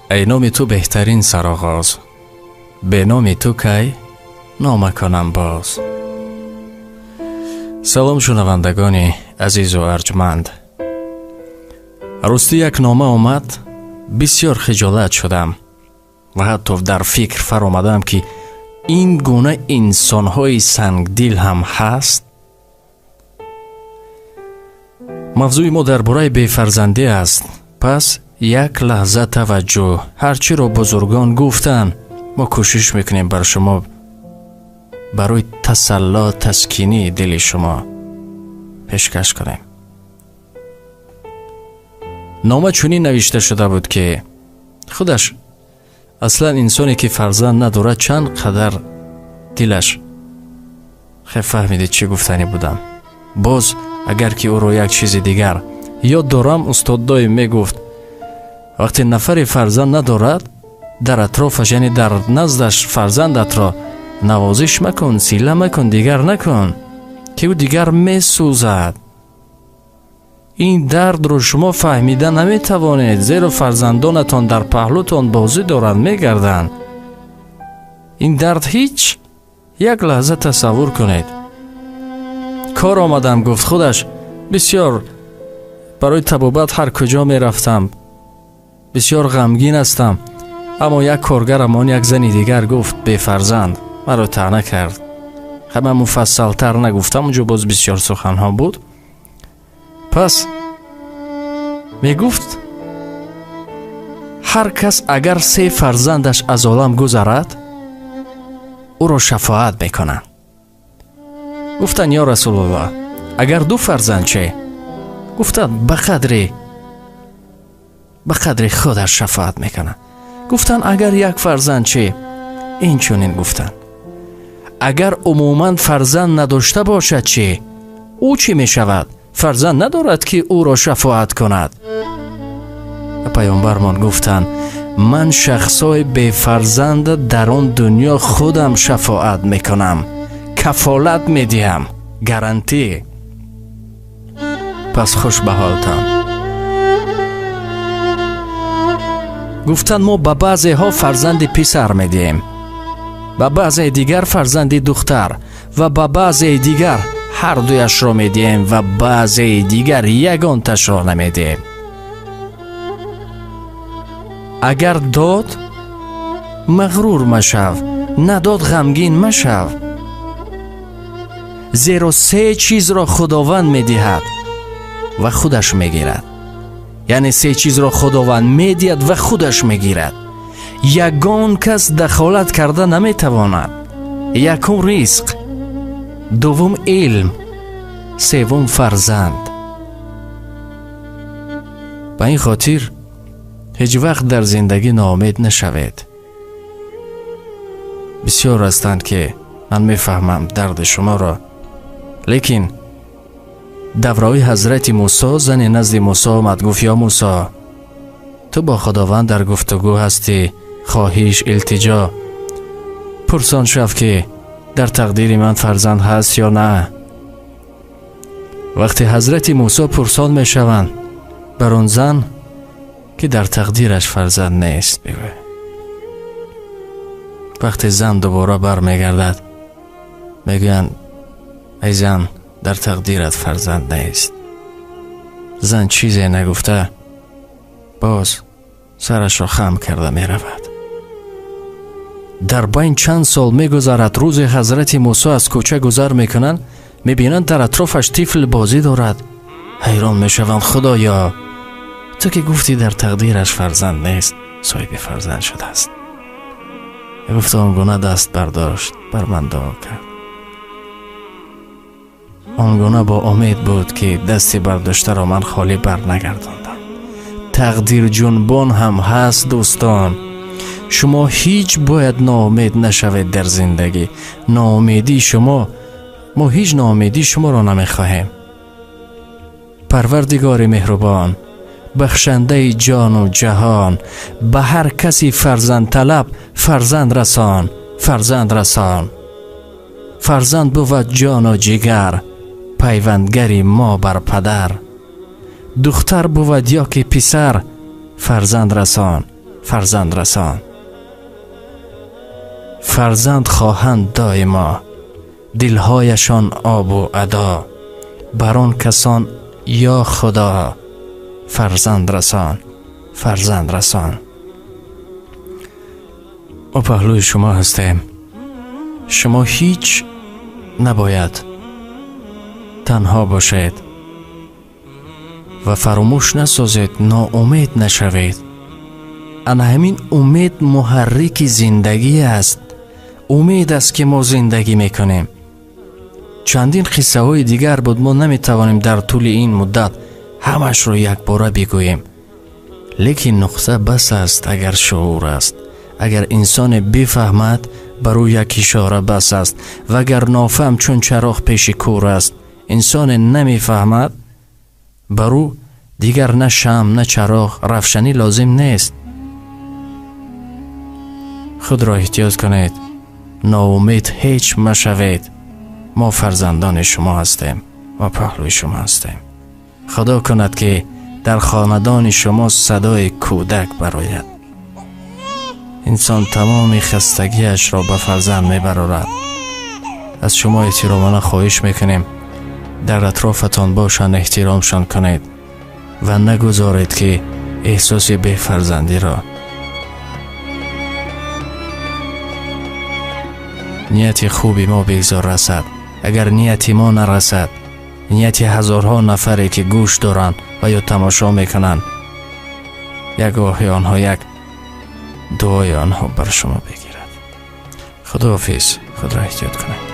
Эй номи ту беҳтарин сароғоз, бе номи ту кай нома кунам боз. Салом, шунавандагони азизу арҷманд. Ростӣ як нома омад, бисёр хиҷолат шудам ва ҳатто дар фикр фаромадам, ки ин гуна инсонҳои сангдил ҳам ҳаст. Мавзӯи мо дар бораи бефарзандӣ аст. Пас як лаҳза таваҷҷӯҳ. Ҳар чиро бузургон гуфтанд, мо кӯшиш мекунем бар шумо барои тасалло, таскинии дили шумо пешкаш кунем. Нома чунин навишта шуда буд, ки худаш аслан инсоне ки фарзанд надорад, чанд қадар дилаш хе фаҳмидед чӣ гуфтанӣ будам. Боз агар ки ӯро як чизи дигар ёд дорам, устод доим мегуфт, вақте нафаре фарзанд надорад, дар атрофаш, яъне дар наздаш фарзандатро навозиш макун, сила макун, дигар накун, ки ӯ дигар месӯзад. Ин дардро шумо фаҳмида наметавонед, зеро фарзандонатон дар паҳлӯтон бозӣ доранд, мегарданд. Ин дард ҳеҷ як лаҳза тасаввур кунед. Кор омадам, гуфт худаш, бисёр барои табобат ҳар куҷо мерафтам, бисёр ғамгин ҳастам. Аммо як коргарамон, як зани дигар гуфт бефарзанд, маро таъна кард. Ҳама муфассалтар нагуфтам, унҷо боз бисёр суханҳо буд. Пас мегуфт, ҳар кас агар се фарзандаш аз олам гузарад, ӯро шафоат мекунанд. Гуфтанд, ё Расулуллоҳ, агар ду фарзанд че? Гуфтанд, ба қадри худаш шафоат мекунад. Гуфтанд, агар як фарзанд че? Инчунин гуфтанд. Агар умуман фарзанд надошта бошад че? Ӯ чӣ мешавад? Фарзанд надорад, ки ӯро шафоат кунад. Паёмбармон гуфтанд, ман шахсҳои бефарзанда дар он дунё худам шафоат мекунам, кафолат медиҳам, гарантӣ. Пас хуш ба ҳолтон. Гуфтанд, мо ба баъзеҳо фарзанди писар медиҳем, ба баъзеи дигар фарзанди духтар ва ба баъзеи дигар ҳар дуяшро медиҳем ва баъзеи дигар ягонташро намедиҳем. Агар дод, мағрур машав, надод, ғамгин машав, зеро се чизро Худованд медиҳад ва худаш мегирад. Яъне се чизро Худованд медиҳад ва худаш мегирад. Ягон кас дахолат карда наметавонад. Якум ризқ, дуввум илм, севум фарзанд. Ба ин хотир ҳеҷ вақт дар зиндагӣ ноумед нашавед. Бисёр ҳастанд, ки ман мефаҳмам дарди шуморо, лекин давраи ҳазрати Мусо зане назди Мусо омад, гуфт, ё Мусо, ту бо Худованд дар гуфтугӯ ҳастӣ, хоҳиш, илтиҷо. Пурсон шав, ки дар тақдири ман фарзанд ҳаст ё на. Вақте ҳазрати Мусо пурсон мешаванд бар он зан, ки дар тақдираш фарзанд нест, бигӯяд. Вақте зан дубора бармегардад, мегӯянд, эй зан, дар тақдират фарзанд нест. Зан чизе нагуфта боз сарашро хам карда меравад. Дар байн чанд сол мегузарад. Рӯзе ҳазрати Мусо аз кӯча гузар мекунанд, мебинанд дар атрофаш тифл бозӣ дорад. Ҳайрон мешаванд, Худоё, ту ки гуфтӣ дар тақдираш фарзанд нест, соҳиби фарзанд шудааст. Гуфт, он гуна даст бардошт, бар ман дуо кард. Он гуна бо умед буд, ки дасти бардоштаро ман холӣ барнагардондам. Тақдирҷунбон ҳам ҳаст, дӯстон. Шумо ҳеҷ бояд ноумед нашавед дар зиндагӣ. Ноумедии шумо, мо ҳеҷ ноумедии шуморо намехоҳем. Парвардигори меҳрубон, бахшандаи ҷону ҷаҳон, ба ҳар каси фарзандталаб фарзанд расон, фарзанд расон. Фарзанд бувад ҷону ҷигар, пайвандгари мо бар падар. Духтар бувад ё ки писар, фарзанд расон, Фарзанд расон. Фарзанд хоҳанд доимо, дилҳояшон обу адо. Бар он касон ё Худо, фарзанд расон, фарзанд расон. Мо паҳлӯи шумо ҳастем. Шумо ҳеҷ набояд танҳо бошед ва фаромӯш насозед, ноумед нашавед. Ана ҳамин умед муҳаррики зиндагӣ аст. Умед аст, ки мо зиндагӣ мекунем. Чандин қиссаҳои дигар буд, мо наметавонем дар тӯли ин муддат ҳамашро якбора бигӯем. Лекин нуқта бас аст, агар шуур аст. Агар инсоне бифаҳмад, бар ӯ як ишора бас аст. Ва агар нофаҳм чун чароғ пеши кӯр аст, инсоне намефаҳмад, бар ӯ дигар на шам, на чароғ, равшанӣ лозим нест. Худро эҳтиёт кунед, ноумед ҳеҷ машавед. Мо фарзандони шумо ҳастем, мо паҳлӯи шумо ҳастем. Худо кунад, ки дар хонадони шумо садои кӯдак барояд. Инсон тамоми хастагиашро ба фарзанд мебарорад. Аз шумо эҳтиромона хоҳиш мекунем, дар атрофатон бошанд, эҳтиромшон кунед ва нагузоред, ки эҳсоси бефарзандиро. Нияти хуби мо бигзор расад. Агар нияти мо нарасад, нияти ҳазорҳо нафаре, ки гӯш доранд ва ё тамошо мекунанд, як оҳи онҳо, як дуои онҳо бар шумо бигирад. Худоҳофиз, худро эҳтиёт кунед.